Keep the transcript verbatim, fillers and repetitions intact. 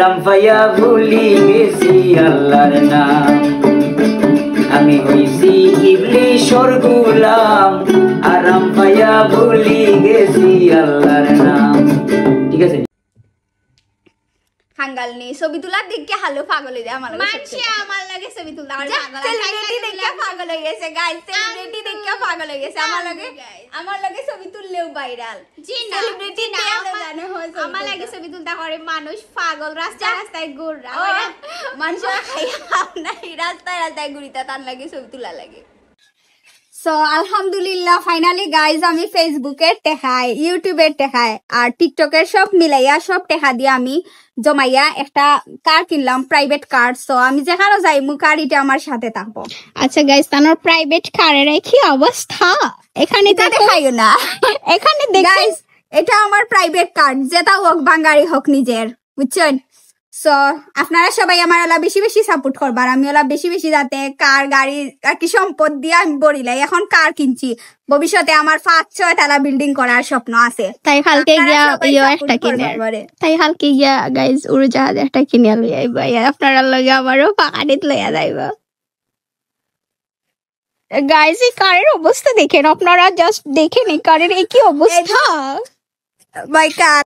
আরাম পাইয়া ভুলি গেছি আল্লাহর নাম। আমি হইছি ইবলিশর গোলাম, আরাম পাইয়া ভুলি গেছি আল্লাহর নাম। ঠিক আছে? খাঙ্গালনি ছবি তুলার দেখে হালো পাগল অই যায় আমার লগে। মানষে আমার লগে ছবি তুলতা পারে, সেলিব্রিটি দেখে পাগল অই গেছে গাইস, সেলিব্রিটি দেখে পাগল অই গেছে আমার লগে। আমার লগে ছবি তুললেও ভাইরাল। জি না, সেলিব্রিটি দেখলে জানো হয় ছবি তুলতা। আমার লগে ছবি তুলতা পারে মানুষ পাগল, রাস্তায় রাস্তায় ঘুররা। মানষে খাইয়া নাই, রাস্তায় রাস্তায় ঘুরিতা, তার লগে ছবি তুলা লাগে। সো আলহামদুলিল্লাহ, ফাইনালি গাইস, আমি ফেসবুকের টেকায়, ইউটিউবের টেকায় আর টিকটকের সব মিলাইয়া, সব টেকা দিয়া আমি জমাইয়া একটা কার কিনলাম, প্রাইভেট কার। সো আমি যেখানো যাইমু, কার ইটা আমার সাথে থাকবো। আচ্ছা গাইস, তানোর প্রাইভেট কারের কি অবস্থা? এখানে দেখাইও না। এখানে গাইস, এটা আমার প্রাইভেট কার, যেটা হোক, বাঙালি হোক নিজের, বুঝছেন? সো আপনারা সবাই আমার ওলা বেশি বেশি সাপোর্ট করবার, আমি ওলা বেশি বেশি যাতে কার, গাড়ি আর কি সম্পদ দিয়া আমি ভরিলাই। এখন কার কিনছি, ভবিষ্যতে আমার পাঁচ ছয় তালা বিল্ডিং করার স্বপ্ন আছে। তাই কালকে গিয়া ইয়ো একটা কিনে। তাই কালকে গিয়া গাইস উড়োজাহাজ একটা কিনে লই আইবা। আপনারা লগে আমারও পাকানিত লইয়া যাইবা। গাইস, এই কারের অবস্থা দেখেন আপনারা, জাস্ট দেখেন এই কারের এই কি অবস্থা। ভাই কার